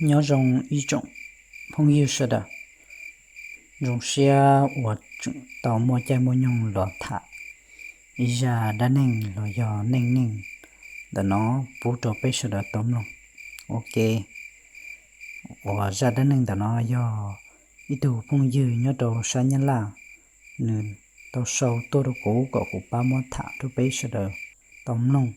Nyob zoo ib tsoom phooj ywg sawv daws, zoo siab uas tseem tau muaj caij muaj nyoog los tham ib zaj dab neeg los yog neej neeg ntawm no pub rau peb sawv daws tau mloog. Ok, uas zaj dab neeg ntawm no yog ib tug phooj ywg nyob rau sab Nyab Laj, nws tau sau tuaj rau kuv kom kuv pab muab tham rau peb sawv daws tau mloog.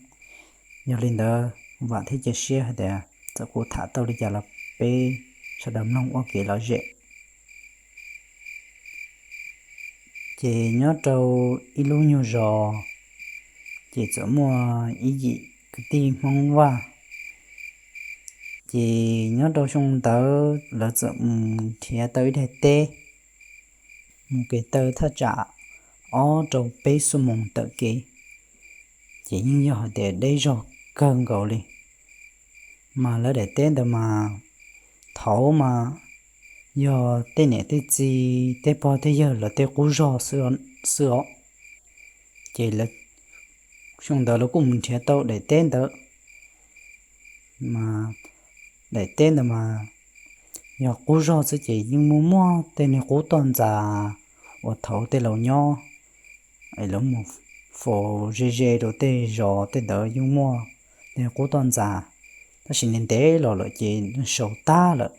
Yog li ntawd vam thiab cia siab hais tias txawm kuv tham tau li cas los peb sawv daws mloog ua kev lom zem. Ces nyob rau ib lub nyuag zos, ces txawm muaj ib yim kwv tij Hmoob Vaj. Ces nyob rau xyoo ntawd lawv txawm mus nrhiav tau ib daim teb, mus kev taw thaj tsam ob rau peb xuab moos tawm kev, ces yeej yog hais tias deb zog kawg nkaus li. Mas lawv daim teb ntawd mas thaud mas yog tej niam tej txiv tej pog tej yawg lawv tej qub zog xwb os. Ces xyoo ntawd lawv kuj mus nrhiav tau daim teb ntawd, mas daim teb ntawd mas yog qub zog xwb ces yeej muaj muaj tej niag qub toj ntxas uas thaud tej laus nyob es lawv mus faus ze ze rau tej zos tej ntawd yeej muaj tej qub toj ntxas, tab sis ntev ntev los lawm ces sau tag lawm.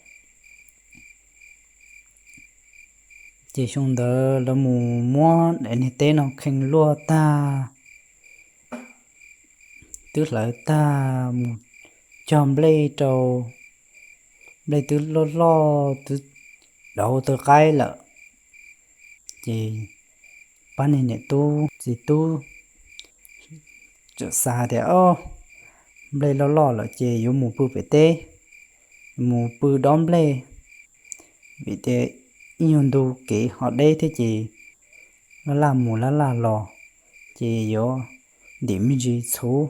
Ces xyoo ntawd lawv mus muab daim niag teb no khee luaj tag, twb hlawv tag mus cog nplej rau, nplej twb loj loj twb dauv tawg qaib lawm. Ces pab niag niam tub txiv tub txawm xav tias, o, nplej loj loj lawm ces yuav mus pw pem teb, mus pw dob nplej, vim tias ib nyuag ntu kev ho deb thiab ces laj laj mus laj laj los, ces yuav ntim me ntsis txhuv,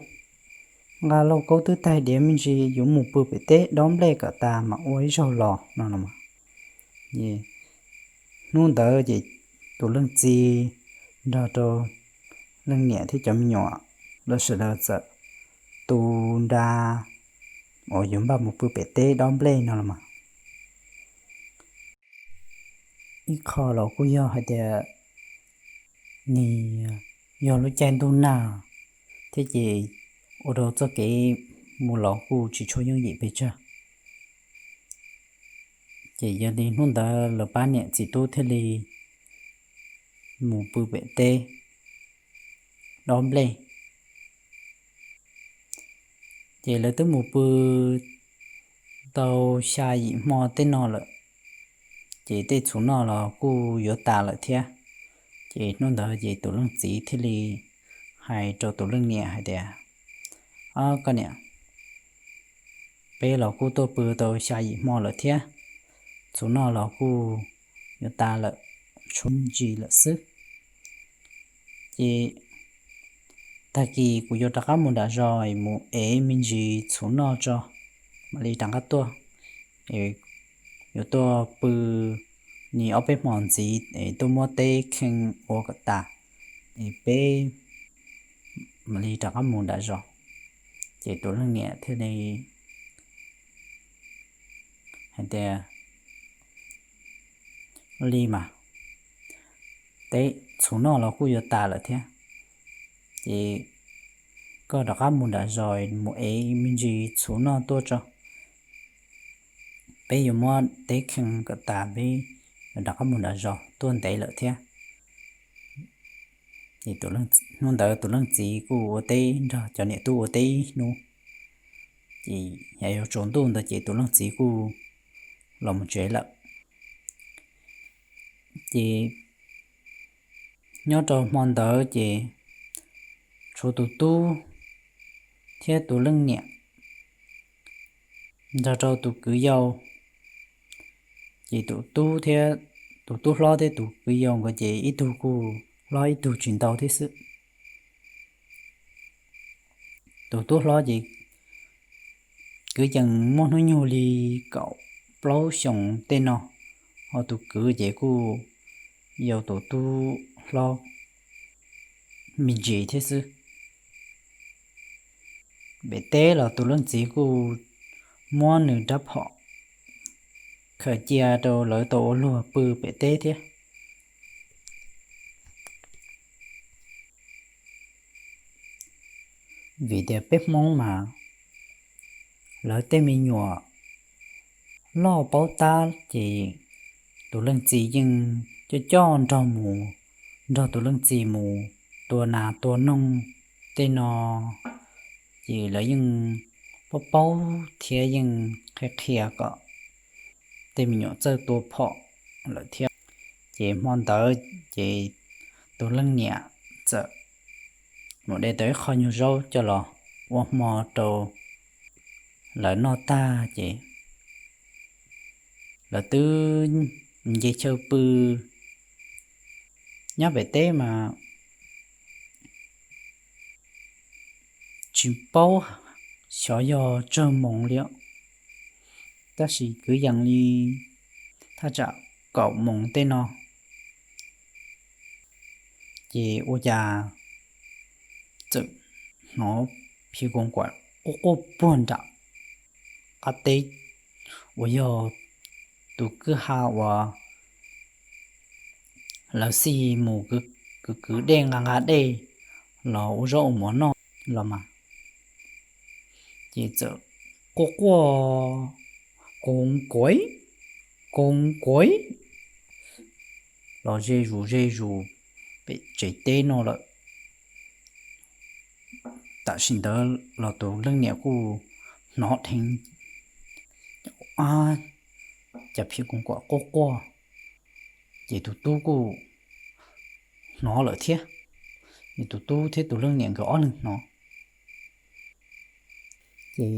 nqa lauj kaub twb taig diav me ntsis yuav mus pw pem teb dob nplej kom tas mam ua ib zaug los no. Hnub ntawd ces tus leej txiv nrog rau leej niam thiab cov me nyuam, lawv sawv daws txawm tu nra uas yuav npaj mus pw pem teb dob nplej no los mas. Ib qho los kuj yog hais tias nws yog lub caij ntuj nag thiab ces ua rau txoj kev mus los kuj tsis tshua yooj yim pes tsawg. Ces yog li hnub ntawd lawv pab niam txiv tub thiaj li mus pw pem teb dob nplej. Ces lawv twb mus pw tau xya yim hmo tej no lawm, ces tej txhuv noj los kuj yuav tas lawm thiab. Ces hnub ntawd ces tus leej txiv thiaj li hais rau tus leej niam hais tias, o, koj niam, peb los kuj tuaj pw tau xya yim hmo lawm thiab, txhuv noj los kuj yuav tas lawm, tshuav me ntsis lawm xwb. Ces tag kis kuv yuav rov qab mus nram zos mus ev me ntsis txhuv noj tso, mam li rov qab tuaj. Yuav tuaj pw li ob peb hmo ntxiv es tuaj muab teb khee ua kom tas, es peb mam li rov qab mus nram zos. Ces tus leej niam thiaj li hais tias, li mas, teb txhuv noj los kuj yuav tas lawm thiab, ces koj rov qab mus nram zos mus ev me ntsis txhuv noj tuaj tso, peb yuav muab teb khee kom tas peb yuav rov qab mus nram zos, tuaj ntev lawm thiab. Ces hnub ntawd tus leej txiv kuj ua teb nrog cov niam tub ua teb ib hnub, ces yav yuav tsaus ntuj ntawd ces tus leej txiv kuj los mus tsev lawm. Ces nyob rau hmo ntawd ces tshuav tus tub thiab tus leej niam nrog rau tus kwv yau. Ces tus tub thiab, tus tub hlob thiab tus kwv yau nkawd ces ib tug kuj hlob ib tug tsis ntau thiab xwb. Tus tub hlob ces kwv yees muaj hnub nyoog li kaum plaub xyoos tej no, ho tus kwv ces kuj yau tus tub hlob me ntsis thiab xwb. Pem teb los tus leej txiv kuj muab nws rab phom khaws cia rau lawv tau ua luag pw pem teb thiab. Vim tias peb Hmoob mas lawv tej me nyuam loj paub tab ces tus leej txiv yeej coj coj nrog mus, nrog tus leej txiv mus tua nas tua noog tej no, ces lawv yeej paub paub thiab yeej qhia qhia kom tej me nyuam txawj tua phom lawm thiab. Ces hmo ntawd ces tus leej niam txawm mus de tau ib qho nyuag zaub coj los ua hmo rau lawv noj tag ces lawv twb nce chaw pw. Nyob pem teb mas tsis paub xyov yog tsawg moos li, tab sis kwv yees li thaj tsam kaum moos tej no, ces ua cas txawm hnov phim koos kuam quaj quaj puag nram qab teb uas yog tus kwj ha uas lawv xij mus kwv kwv dej nqa nqa dej los ua zaub ua mov noj los mas. Ces txawm quaj quaj koos kuav, koos kuav los ze zus ze zus pem tsev teb no lawm. Tam sim ntawd los tus leej niam kuj hnov dheev, a, cas phim koos kuam quaj quaj, ces tus tub kuj hnov lawm thiab. Ces tus tub thiab tus leej niam nkawd ob leeg hnov, ces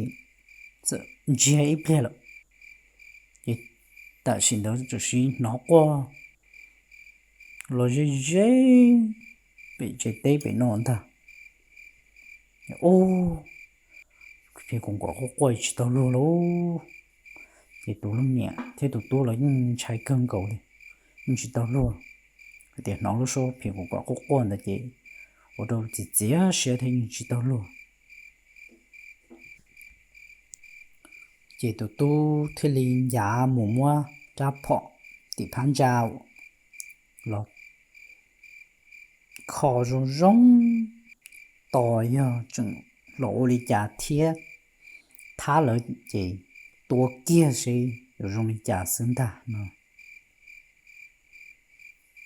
txawm ntsiag ib pliag lawm. Ces tam sim ntawd txawm sim hnov quaj los ze ze pem tsev teb pem no ntag. Ub, phim koos kuam quaj quaj tsis tau luag lauj. Ces tus leej niam thiab tus tub los yeej ntshai kawg nkaus li, yeej tsis tau luag. Hais tias hnov lub suab phim koos kuam quaj quaj ntawd ces ua rau txiav txiav siab thiab yeej tsis tau luag. Ces tus tub thiaj li ncav mus muab rab phom tim phab ntsa los kho zoo zoo, tos yog tseem los ua li cas thiab thab lawv ces tua kiag seb yuav zoo li cas xwb ntag no.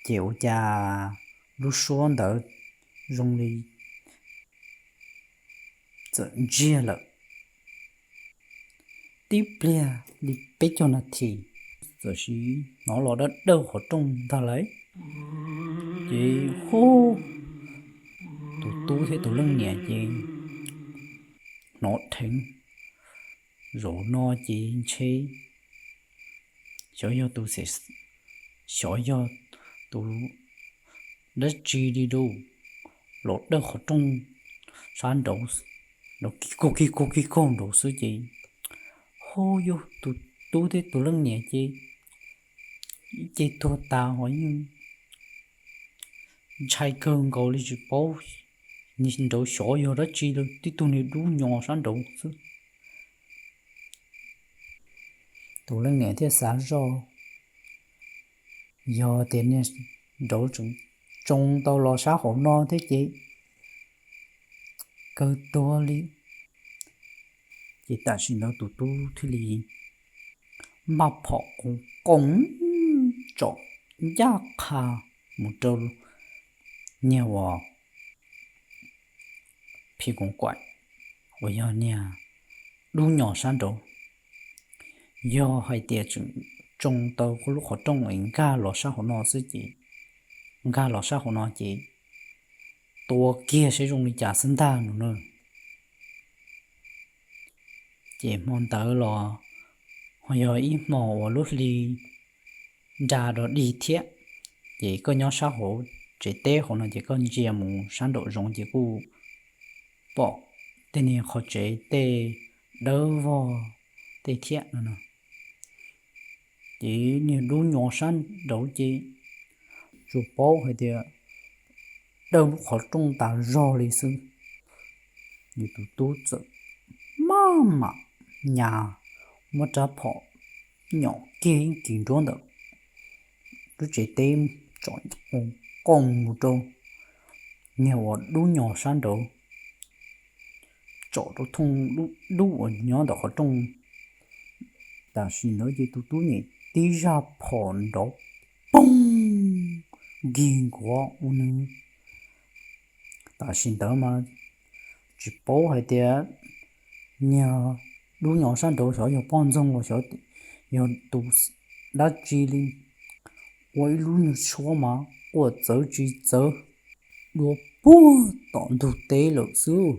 Ces ua cas lub suab ntawd zoo li txawm ntsiag lawm. Tib pliag li peb caug nas this, txawm sim hnov los dawb dawb qhov rooj ntag lauj. Ces hu, tus tub thiab tus leej niam ces hnov dheev, zaum no ces ntshe xyov yog tus, xyov yog tus dab tsi li lauj, los dawb qhov rooj sab nraud, los kig kaug kig kaug kig kaug nraud xwb ces, hu, yog tus tub thiab tus leej niam ces ib ce tuag tas ho yeej ntshai kawg nkaus li tsis paub nraud xyov yog dab tsi li, tib tug niag dub nyos sab nraud xwb. Tus leej niam thiaj xav zoj, yog tias niag nraud tseem tsoo tau los sab hauv no thiab ces kawg tuag li. Ces tam sim ntawd tus tub thiaj li npaj phom koos koos tsom ncaj qha mus rau niag uas phim koos kuam uas yog niag dub nyos sab nraud. Yog hais tias tseem tsoo tau lub qhov rooj es nkag los sab hauv no xwb ces, nkag los sab hauv no ces tua kiag seb zoo li cas xwb ntag no na. Ces hmo ntawd los ho yog ib hmo uas lub hli nra rov dig thiab, ces koj nyob sab hauv tsev teb hauv no ces koj ntsia mus sab nraum zoov ces kuj pom tej niag qhov tsev tej dawb vog tej thiab no. Ces niag dub nyos sab nraud ces tsuas paub hais tias dawb lub qhov rooj tas zog li xwb. Nws tus tub txawm maj mam nyas muab rab phom nyom kiag ib kis nruab ntawm lub tsev teb, tsom qo mus rau niag uas dub nyos sab nraud, tsom rau thooj dub uas nyob ntawm qhov rooj. Tam sim ntawd ces tus tub nyem tib zaj phom nrov poog nkig nkuav ua nws. Tam sim ntawd mas tsis paub hais tias niag dub nyos sab nraud xyov yog poj ntxoog los xyov yog tus dab tsi li, ua ib lub niag suab mas quaj txawv tsis txawv, dua puag tom ntug teb lawm xwb.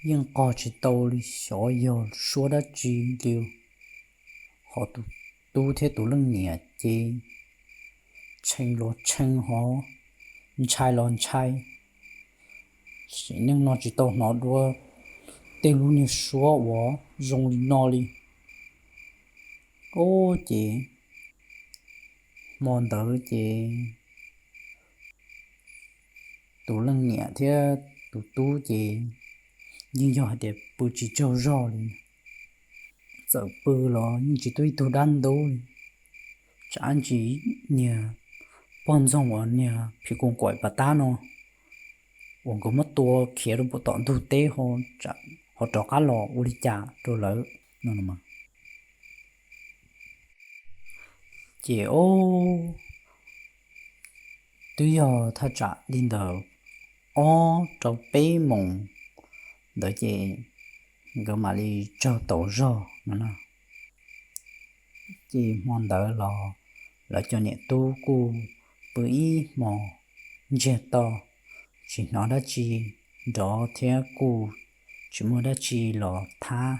Yeej qog tsis tau li xyov yog suab dab tsi li. Ho tus tub thiab tus leej niam ces tshee los tshee ho ntshai los ntshai, sim neej no tsis tau hnov dua tej lub niag suab uas zoo li no li. Ub, ces hmo ntawd ces tus leej niam thiab tus tub ces yeej yog hais tias pw tsis tsaug zog li. Txawm pw los yeej tsis tuaj ib tug dab ntub li. Tsam ntsis niag poj ntxoog uas niag phim koos kaim pas tab no uas nkawd muab tua khiav rau pem tom ntug teb ho rov qab los ua li cas rau lawv no. Ces ub, twb yog thaj tsam li ntawd ob rau peb moos ntawd ces nkawd mam li tsaug taus zog no na. Ces hmo ntawd los lawv cov niam tub kuj pw ib hmos ntsiag to, tsis hnov dab tsi nrov thiab kuj tsis muaj dab tsi los thab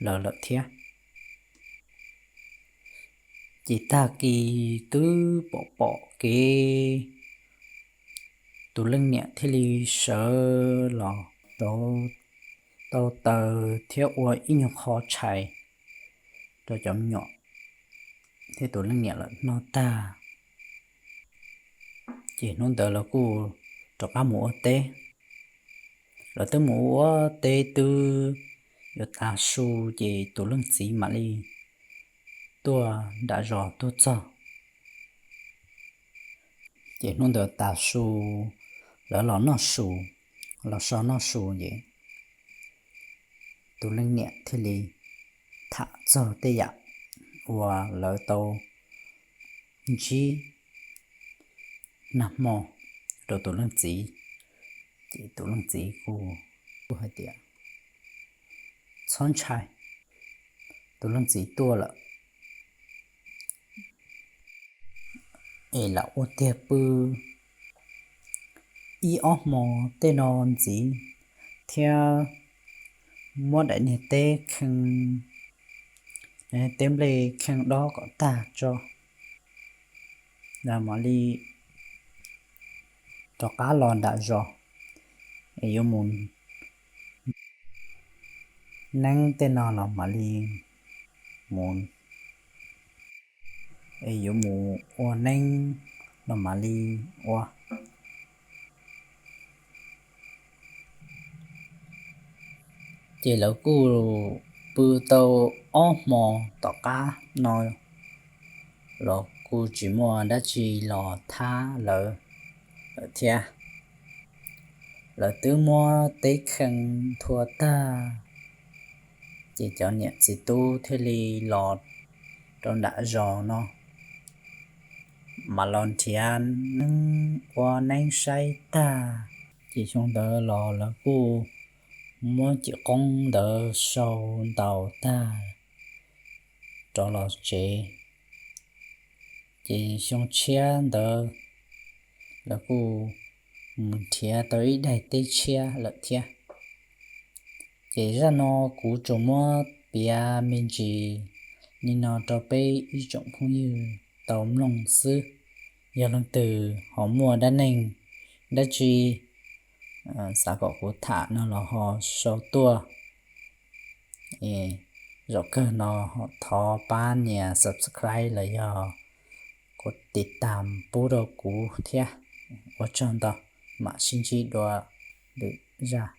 lawv lawm thiab. Ces tag kis twb pom pom kev, tus leej niam thiaj li sawv los rauv tau taws thiab ua ib nyuag qho tshais rau cov me nyuam thiab tus leej niam lawm noj tag. Ces hnub ntawd lawv kuj rov qab mus ua teb. Lawv twb mus ua teb twb yuav tav su, ces tus leej txiv mam li tuaj nram zos tuaj txog. Ces hnub ntawd tav su, lawv los noj su, los so noj su ces tus leej niam thiaj li tham txog tej yam uas lawv tau ntsib nag hmo rau tus leej txiv. Ces tus leej txiv kuj hais tias, txhob ntshai, tus leej txiv tuaj lawm es lam ua tiag pw ib ob hmo tej no ntxiv thiab muab daim niag teb khee, teb nplej khee dob kom tag tso, mam li rov qab los nram zos es yuav mus neeb tej no los mam li mus, es yuav mus ua neeb los mam li ua. Ces lawv kuj pw tau ob hmo tom qab no los kuj tsis muaj dab tsi los thab lawv lawm thiab. Lawv twb muab teb khee nthua tag, ces cov niam txiv tub thiaj li los rau nram zos no mam los nrhiav neeb ua neeb saib tag. Ces xyoo ntawd los lawv kuj muab cim qoob ntawd sau ntaus tag rov los tsev. Ces xyoo tshiab ntawd lawv kuj mus nrhiav tau ib daim teb tshiab lawm thiab. Ces zaj no kuv tsuas muab piav me ntsis li no rau peb ib tsoom phooj ywg tau mloog xwb. Yog leej twg ho muaj dab neeg dab tsi xav kom kuv tham no los ho sau tuaj. Zaum kawg no thov pab nias subscribe los yog kuv tiv tam pub rau kuv thiab. Ua tsaug ntau, mam sib ntsib dua lwm zaj.